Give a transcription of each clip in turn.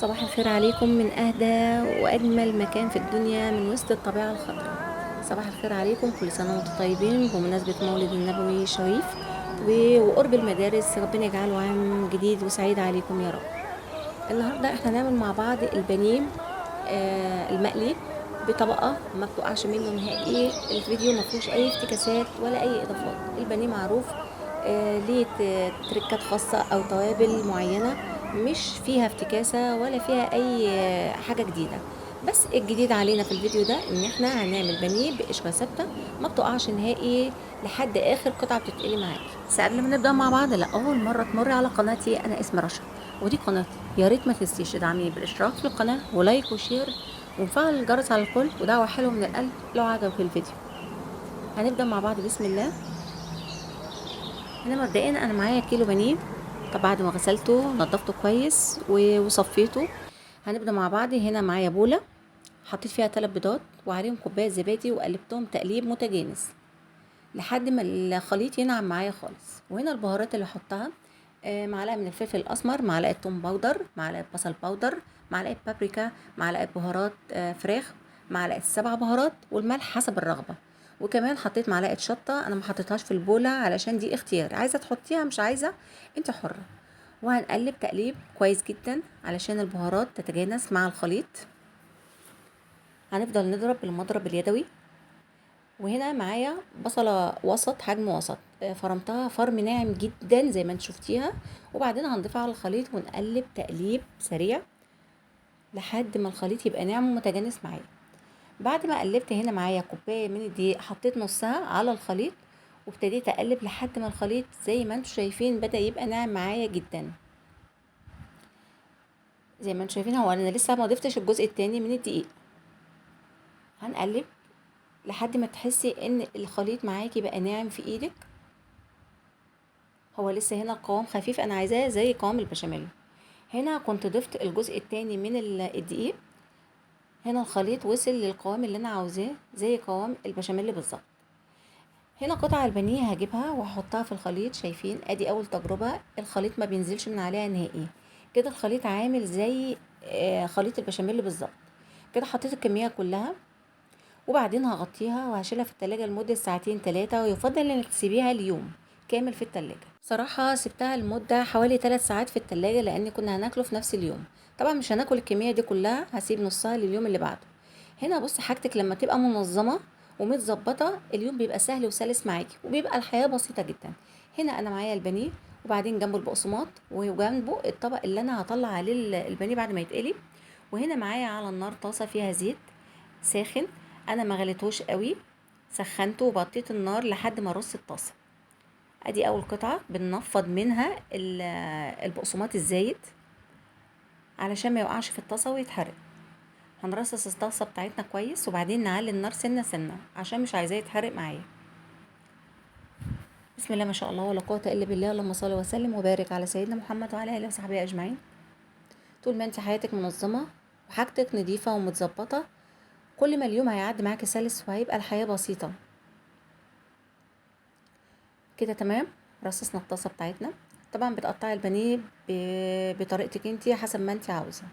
صباح الخير عليكم من أهدى وأجمل مكان في الدنيا، من وسط الطبيعة الخضراء. صباح الخير عليكم، كل سنة وانتم طيبين بمناسبة مولد النبوي الشريف وقرب المدارس. ربنا يجعله عام جديد وسعيد عليكم يا رب. النهاردة احنا هنعمل مع بعض البانيه المقلي بطبقة ما بتقعش منه نهائي. الفيديو ما فيهوش اي افتكاسات ولا اي اضافات. البانيه معروف ليه تريكات خاصة او توابل معينة، مش فيها افتكاسة ولا فيها اي حاجة جديدة. بس الجديد علينا في الفيديو ده ان احنا هنعمل بانيه بقشرة ثابتة ما بتقعش نهائي لحد اخر قطعة بتتقلي معاكي. بس قبل ما نبدأ مع بعض، لأول مرة تمر على قناتي، انا اسمي رشا ودي قناتي، يا ريت ما تنسيش تدعميني بالاشتراك في القناة و like و share ومفعل الجرس على الكل، ودعوة حلوة من القلب لو عجبك الفيديو. هنبدأ مع بعض بسم الله. هنا مبدئيا انا معايا كيلو بانيه، طب بعد ما غسلته نضفته كويس وصفيته. هنبدأ مع بعض. هنا معايا بولة حطيت فيها 3 بيضات وعليهم كوباية زبادي وقلبتهم تقليب متجانس لحد ما الخليط ينعم معايا خالص. وهنا البهارات اللي هحطها، معلقة من الفلفل الأسمر، معلقة توم powder، معلقة بصل powder، معلقة بابريكا، معلقة بهارات فراخ، معلقة 7 بهارات، والملح حسب الرغبة. وكمان حطيت معلقة شطة، أنا ما حطيتهاش في البولة علشان دي اختيار، عايزة تحطيها مش عايزة انت حرة. وهنقلب تقليب كويس جدا علشان البهارات تتجانس مع الخليط. هنفضل نضرب بالمضرب اليدوي. وهنا معايا بصلة وسط، حجم وسط، فرمتها فرم ناعم جدا زي ما انت شفتيها. وبعدين هنضيفها على الخليط ونقلب تقليب سريع لحد ما الخليط يبقى ناعم ومتجانس معايا. بعد ما قلبت هنا معايا كوباية من الدقيق، حطيت نصها على الخليط وابتديت اقلب لحد ما الخليط زي ما انتم شايفين بدأ يبقى ناعم معايا جدا. زي ما انتم شايفين هو انا لسه ما ضفتش الجزء التاني من الدقيق. هنقلب لحد ما تحسي ان الخليط معاكي بقى ناعم في ايدك. هو لسه هنا القوام خفيف، انا عايزاه زي قوام البشاميل. هنا كنت ضفت الجزء التاني من الدقيق. هنا الخليط وصل للقوام اللي انا عاوزاه زي قوام البشاميل بالظبط. هنا قطع البانيه هجيبها واحطها في الخليط. شايفين ادي اول تجربة، الخليط ما بينزلش من عليها نهائي كده. الخليط عامل زي خليط البشاميل بالظبط كده. حطيت الكمية كلها وبعدين هغطيها وهشيلها في التلاجة لمدة ساعتين تلاتة، ويفضل انك تسيبيها اليوم كامل في التلاجة. بصراحة سبتها لمدة حوالي 3 ساعات في التلاجة لان كنا هناكله في نفس اليوم. طبعا مش هناكل الكمية دي كلها، هسيب نصها لليوم اللي بعده. هنا بص حاجتك لما تبقى منظمة ومتظبطة اليوم بيبقى سهل وسلس معاكي وبيبقى الحياة بسيطة جدا. هنا انا معايا البانيه وبعدين جنبه البقسماط وجنبه الطبق اللي انا هطلع عليه البانيه بعد ما يتقلي. وهنا معايا على النار طاسة فيها زيت ساخن، انا ما غليتهوش قوي، سخنته وبطيت النار لحد ما رص الطاسه. ادي اول قطعه بننفض منها البقسماط الزايد علشان ما يوقعش في الطاسه ويتحرق. هنرصص الطاسه بتاعتنا كويس وبعدين نعلي النار سنه سنه عشان مش عايزاه يتحرق معايا. بسم الله ما شاء الله ولا قوه الا بالله، اللهم صل وسلم وبارك على سيدنا محمد وعلى اله وصحبه اجمعين. طول ما انت حياتك منظمه وحاجتك نظيفه ومتظبطه، كل ما اليوم هيعدي معاكي سلس وهيبقى الحياة بسيطة كده. تمام، رصصنا الطاسة بتاعتنا. طبعا بتقطعي البانيه بطريقتك انتي حسب ما انتي عاوزة.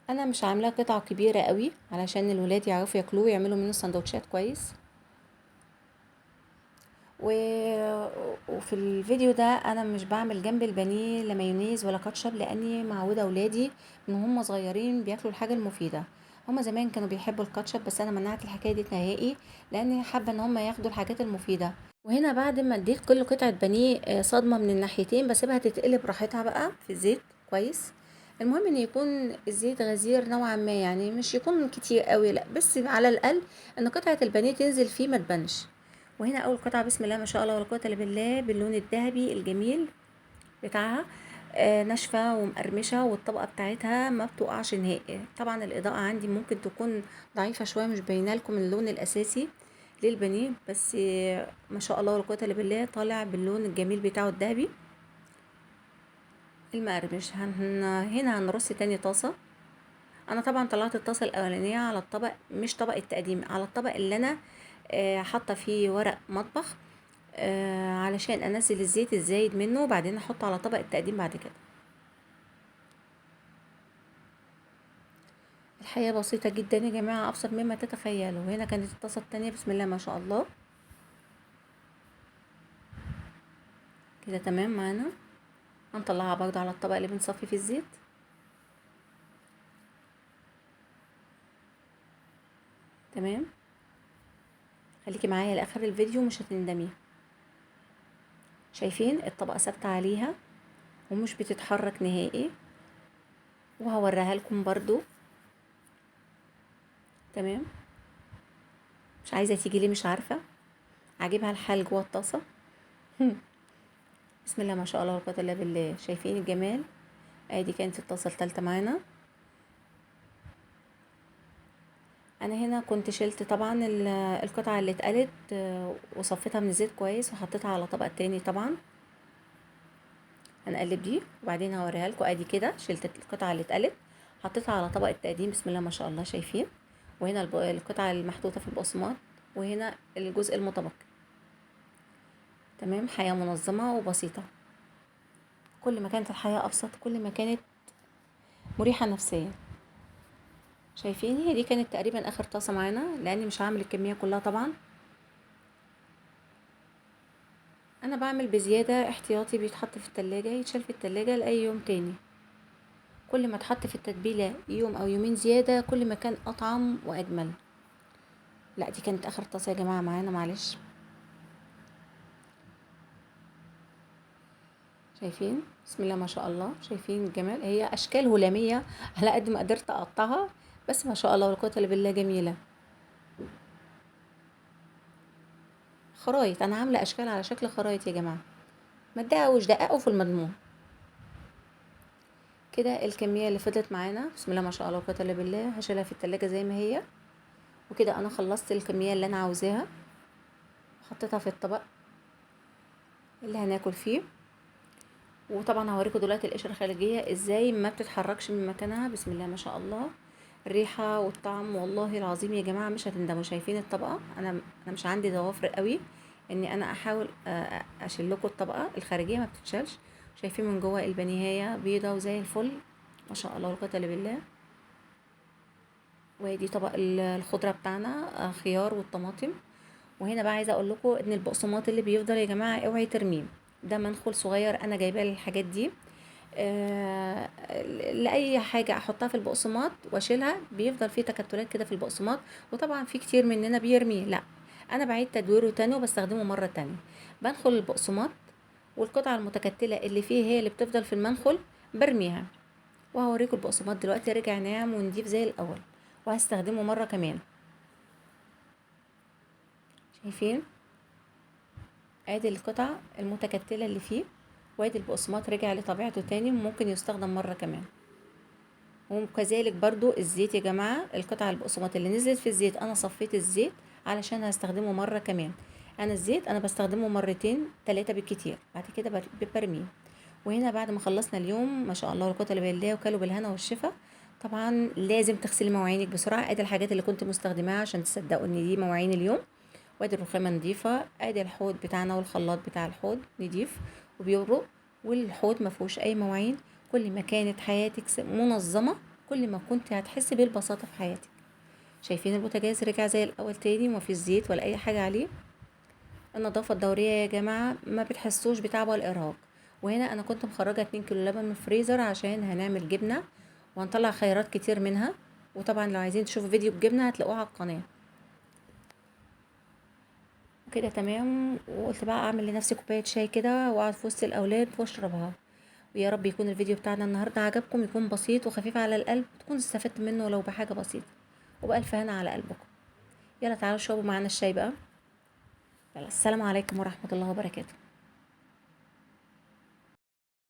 انا مش عاملاه قطع كبيرة قوي علشان الولاد يعرفوا ياكلوه ويعملوا منه سندوتشات كويس. وفي الفيديو ده انا مش بعمل جنب البانيه لا مايونيز ولا كاتشب، لاني معوده اولادي من هم صغيرين بياكلوا الحاجه المفيده. هم زمان كانوا بيحبوا الكاتشب بس انا منعت الحكايه دي نهائي لاني حابه ان هم ياخدوا الحاجات المفيده. وهنا بعد ما اديت كل قطعه بانيه صدمه من الناحيتين بسيبها تتقلب راحتها بقى في الزيت كويس. المهم ان يكون الزيت غزير نوعا ما، يعني مش يكون كتير قوي، لا بس على الاقل ان قطعه البانيه تنزل فيه ما تبانش. وهنا اول قطعه بسم الله ما شاء الله ولا قوه الا بالله باللون الذهبي الجميل بتاعها، ناشفه ومقرمشه والطبقه بتاعتها ما بتقعش نهائي. طبعا الاضاءه عندي ممكن تكون ضعيفه شويه مش باينه لكم اللون الاساسي للبانيه، بس ما شاء الله ولا قوه الا بالله طالع باللون الجميل بتاعه الذهبي المقرمش. هنا هنرص تاني طاسه. انا طبعا طلعت الطاسه الاولانيه على الطبق، مش طبق التقديم، على الطبق اللي انا حاطه فيه ورق مطبخ، علشان انزل الزيت الزايد منه وبعدين احطه على طبق التقديم بعد كده. الحياة بسيطة جدا يا جماعة، ابسط مما تتخيلوا. وهنا كانت الطاسه التانية بسم الله ما شاء الله كده تمام معانا. هنطلعها برضو على الطبق اللي بنصفي فيه الزيت. تمام، خليكي معايا لاخر الفيديو مش هتندمي. شايفين الطبقة ثابتة عليها ومش بتتحرك نهائي، وهوريها لكم برضو. تمام، مش عايزه تيجي ليه مش عارفه، عاجبها الحال جوه الطاسه. بسم الله ما شاء الله ولا قوة الا بالله. شايفين الجمال؟ ادي كانت الطاسه الثالثة معانا. انا هنا كنت شلت طبعا القطعة اللي اتقلت وصفيتها من الزيت كويس، وحطيتها على طبق تاني. طبعا هنقلب دي وبعدين هوريها لكم. ادي كده شلت القطعة اللي اتقلت حطيتها على طبق التقديم بسم الله ما شاء الله. شايفين؟ وهنا القطعة المحطوطه في البقسماط، وهنا الجزء المتبقي. تمام، حياة منظمة وبسيطة. كل ما كانت الحياة ابسط كل ما كانت مريحه نفسيا. شايفين؟ هي دي كانت تقريبا اخر طاسه معانا، لاني مش هعمل الكمية كلها طبعا، انا بعمل بزيادة احتياطي، بيتحط في التلاجة، يتشال في التلاجة لاي يوم تاني. كل ما اتحط في التتبيله يوم او يومين زيادة كل ما كان اطعم واجمل. لا دي كانت اخر طاسه يا جماعة معانا، معلش. شايفين؟ بسم الله ما شاء الله. شايفين الجمال؟ هي اشكال هلاميه على قد ما قدرت اقطعها، بس ما شاء الله ولا قوة الا بالله جميلة. خرايط، انا عامله اشكال على شكل خرايط يا جماعة، ما تدققوش، دققوا في المضمون. كده الكمية اللي فضلت معانا بسم الله ما شاء الله ولا قوة الا بالله هشيلها في التلاجة زي ما هي. وكده انا خلصت الكمية اللي انا عاوزاها، حطيتها في الطبق اللي هناكل فيه. وطبعا هوريكم دلوقتي القشرة الخارجية ازاي ما بتتحركش من مكانها بسم الله ما شاء الله. الريحة والطعم والله العظيم يا جماعة مش هتندموا. شايفين الطبقة؟ انا مش عندي ضوافر قوي اني انا احاول اشيل لكم الطبقة الخارجية، ما بتتشالش. شايفين من جوه البانيهايه بيضة وزي الفل ما شاء الله ولا قوة الا بالله. وادي طبق الخضرة بتاعنا، خيار والطماطم. وهنا بقى عايزه اقول لكم ان البقسماط اللي بيفضل يا جماعة اوعي ترميه، ده منخل صغير انا جايباه للحاجات دي، لاي حاجة احطها في البقسماط واشيلها بيفضل فيه تكتلات كده في البقسماط، وطبعا في كتير مننا بيرميه. لا انا بعيد تدويره تاني وبستخدمه مرة تانية. بنخل البقسماط والقطعه المتكتله اللي فيه هي اللي بتفضل في المنخل برميها. وهوريكم البقسماط دلوقتي رجع ناعم ونضيف زي الاول، وهستخدمه مرة كمان. شايفين؟ ادي القطع المتكتله اللي فيه، وادي البقسماط رجع لطبيعته تاني وممكن يستخدم مرة كمان. وكذلك برضو الزيت يا جماعة، القطع البقسماط اللي نزلت في الزيت انا صفيت الزيت علشان هستخدمه مرة كمان. انا الزيت انا بستخدمه مرتين 3 بالكتير، بعد كده برميه. وهنا بعد ما خلصنا اليوم ما شاء الله ولا قوة الا بالله وكلوا بالهنا والشفا. طبعا لازم تغسلي مواعينك بسرعة. ادي الحاجات اللي كنت مستخدماها عشان تصدقوا ان دي مواعين اليوم. وادي الرخامه نضيفه، ادي الحوض بتاعنا والخلاط بتاع الحوض نضيف وبيبرق، والحوض ما فيهوش اي مواعين. كل ما كانت حياتك منظمة كل ما كنت هتحسي بالبساطة في حياتك. شايفين البوتاجاز رجع زي الاول تاني وما فيش زيت ولا اي حاجة عليه. النظافة الدورية يا جماعة ما بتحسوش بتعب ولا ارهاق. وهنا انا كنت مخرجه 2 كيلو لبن من الفريزر عشان هنعمل جبنه وهنطلع خيارات كتير منها. وطبعا لو عايزين تشوفوا فيديو الجبنة هتلاقوه على القناة. وكده تمام. وقلت بقى اعمل لنفسي كوباية شاي كده واقعد في وسط الاولاد واشربها. ويا رب يكون الفيديو بتاعنا النهارده عجبكم، يكون بسيط وخفيف على القلب، تكون استفدت منه ولو بحاجة بسيطة. وبألف هنا على قلبكم. يلا تعالوا اشربوا معانا الشاي بقى. يلا السلام عليكم ورحمة الله وبركاته.